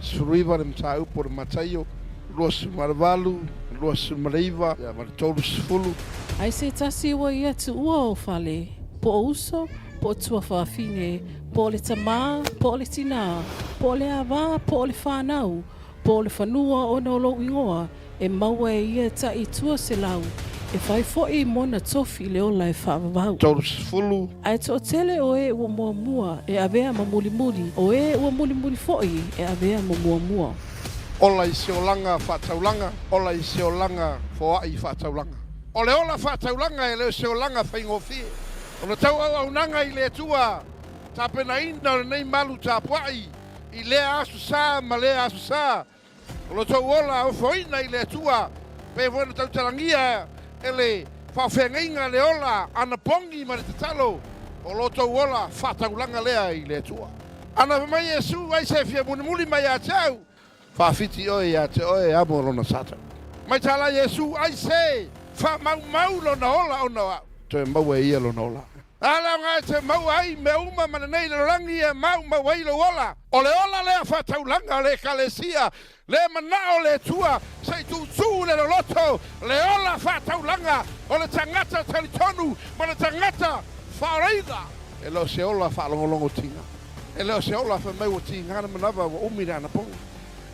19 le mataupu o le Mataio, 28, 29, ia ma le 30. Ai se tasi ua ia tuua o fale, po o uso, po o tuafafine, po o le tamā, po o le tinā, po o le avā, po o le fanau, po o le fanua ona o lou igoa, e maua e ia taʻi 200, e fai foʻi mona tofi le ola e faavavau. 30. Ae toatele o e ua muamua e avea ma mulimuli, o e ua mulimuli foʻi e avea ma muamua. Ola i se olaga faataulaga, ola i se olaga foai faataulaga. O le ola faataulaga e le o se olaga faigofie. O le tou auaunaga i le Atua, tapenaina o lenei malu tapuai i lea aso sa ma lea aso sa, O lo outou ola ofoina i le Atua, pei foi ona tautalagia e le faafeagaiga le ola anapogi ma le tatalo, o lo outou ola faataulaga lea i le Atua. Ana fai mai Iesu, Ai se fia mulimuli mai ia te au? Faafiti oe ia te oe amo lona sata. Mai tala Iesu, Ai se faamaumau lona ola ona o au? Toe maua e ia lona ola. A le aoga e te maua ai mea uma ma lenei lalolagi e maumau ai lou ola. O le ola lea faataulaga o le Ekalesia, le manao o le Atua se i tuutuu le loloto, le ola faataulaga o le tagata talitonu ma le tagata faaolaina. E le o se ola faalogologotiga, e le o se ola fai mai ua tiga le manava ua umi le anapogi.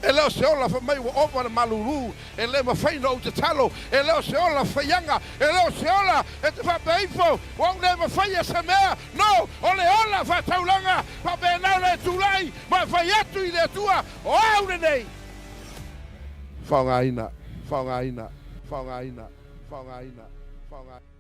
E le o se ola fai mai ua ova le malulu, e le mafai ona ou tatalo, e le o se ola faiaga, e le o se ola e te faapea ifo, ua ou le mafaia se mea, no, o le ola faataulaga, faapena ona e tulai ma e fai atu i le Atua, O au lenei! Faaaogaina, faaaogaina, faaaogaina, faaaogaina, faaaogaina.